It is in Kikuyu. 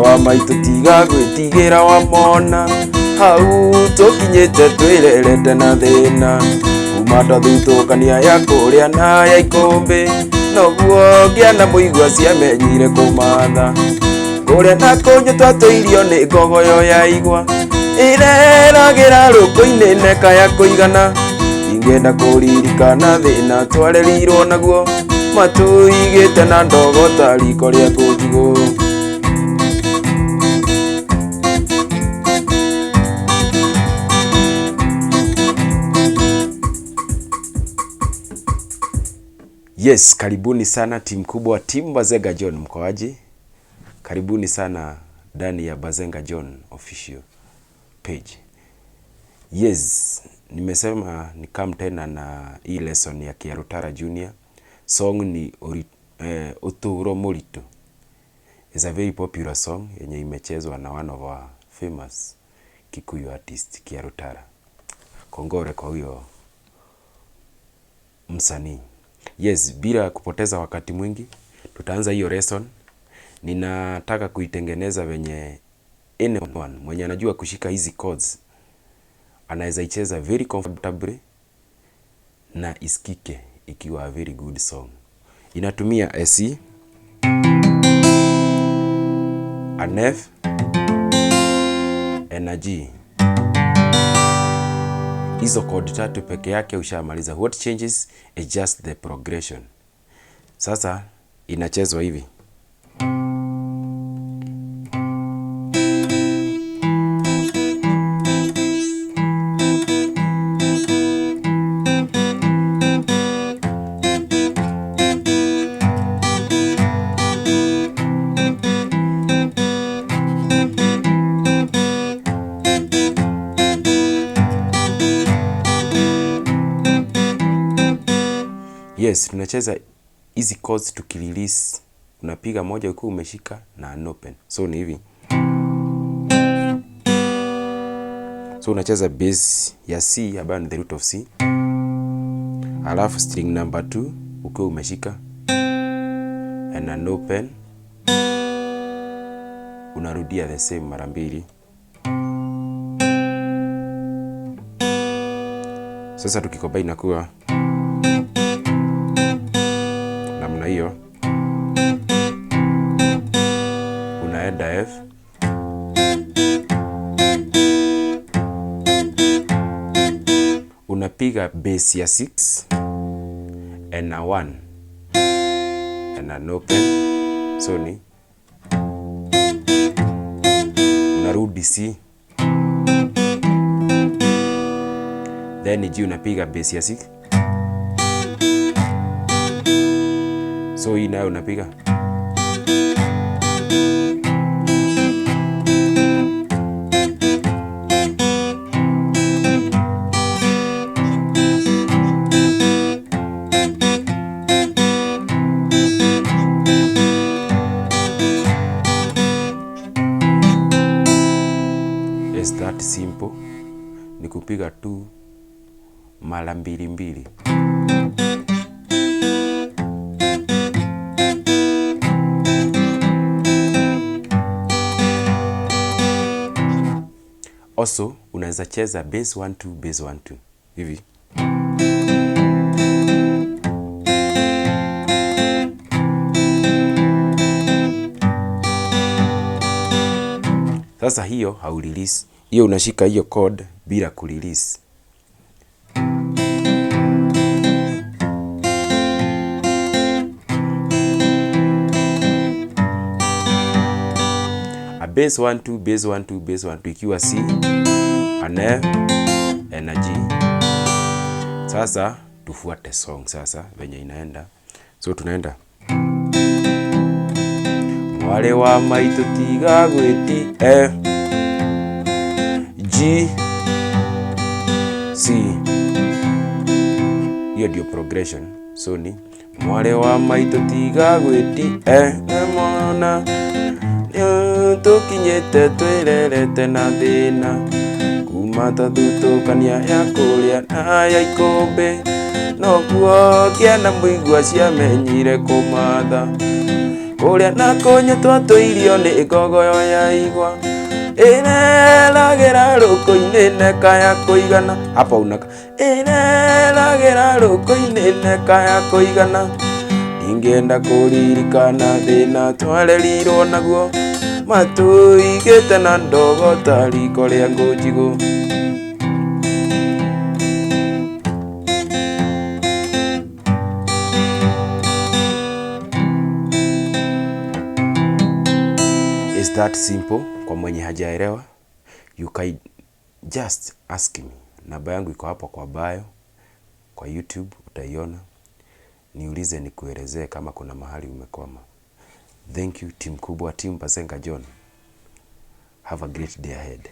wa maitũ tiga gwĩtigĩra wamona hau tũkinyĩte twĩrerete na thĩna kuma twathutũkania ya kũrĩa na ya ikũmbĩ noguo ngĩana mũigua ciamenyire kũmatha kũrĩa na kũnyũ twatũirio nĩ ngogoyo ya igwa ĩreragĩra rũkũ-inĩ neka ya kũigana ingĩenda kũririkana thĩna twarerirwo naguo matuigĩte na ndogo ta riko rĩa kũnjigũ. Yes, karibuni sana timu kubwa, timu Bazenga John mkoaji. Karibuni sana ndani ya Bazenga John official page. Yes, nimesema ni come tena na hii lesson ya Kiarutara Junior. Song ni Uturo Muritu. It's a very popular song yenye imechezwa na one of our famous Kikuyu artist Kiarutara. Kongore kwa huyo msanii. Yes, bila kupoteza wakati mwingi, tutaanza hiyo lesson. Ninataka kuitengeneza venye anyone mwenye anajua kushika hizi chords anaweza icheza very comfortably na isikike ikiwa a very good song. Inatumia a C, an F and a G. Hizo chord tatu peke yake ushamaliza. What changes is just the progression. Sasa inachezwa hivi. Yes, tunacheza hizi chords tukirelease, unapiga moja ukiwa umeshika na an open. So ni hivi. So unacheza bass ya C ambayo ni the root of C, alafu string number 2 ukiwa umeshika and an open, unarudia the same mara mbili. Sasa tukikombine inakuwa namna hiyo. Unaenda F, unapiga bass ya 6 and a 1 and an open, so ni unarudi C, then G unapiga bass ya 6, so hii nayo unapiga. It's that simple. Ni kupiga tu mara mbili mbili. Also unaweza cheza bass 1 2 bass 1 2 hivi. Sasa hiyo haurelease, hiyo unashika hiyo chord bila kurelease. A bass 1 2 bass 1 2 bass 1 2 ikiwa C, an F and a G. Sasa tufuate song sasa venye inaenda. So tunaenda Mwarĩ wa maitũ tiga gwĩti F G C. Hiyo ndio progression. So ni mwarĩ wa maitũ tiga gwĩti F mona tũkinyĩte twĩrerete na thĩna kuma twathutũkania ya kũrĩa na ya ikũmbĩ noguo kĩana mũigua ciamenyire kũmatha. Kũrĩa na kũnyua twatũirio nĩ ngogoyo ya igwa ĩreragĩra rũkũ-inĩ nekaya kũigana. Hapa unaka ĩreragĩra rũkũ-inĩ nekaya kũigana. Ndingĩenda kũririkana thĩna twarerirwo naguo, matũigĩte na ndogo ta riko rĩa ngũ njigũ. Is that simple? Kwa mwenye hajaelewa, you can just ask me. Namba yangu iko hapo kwa bio, kwa YouTube utaiona. Niulize nikuelezee kama kuna mahali umekwama. Thank you, team kubwa, team Bazenga John. Have a great day ahead.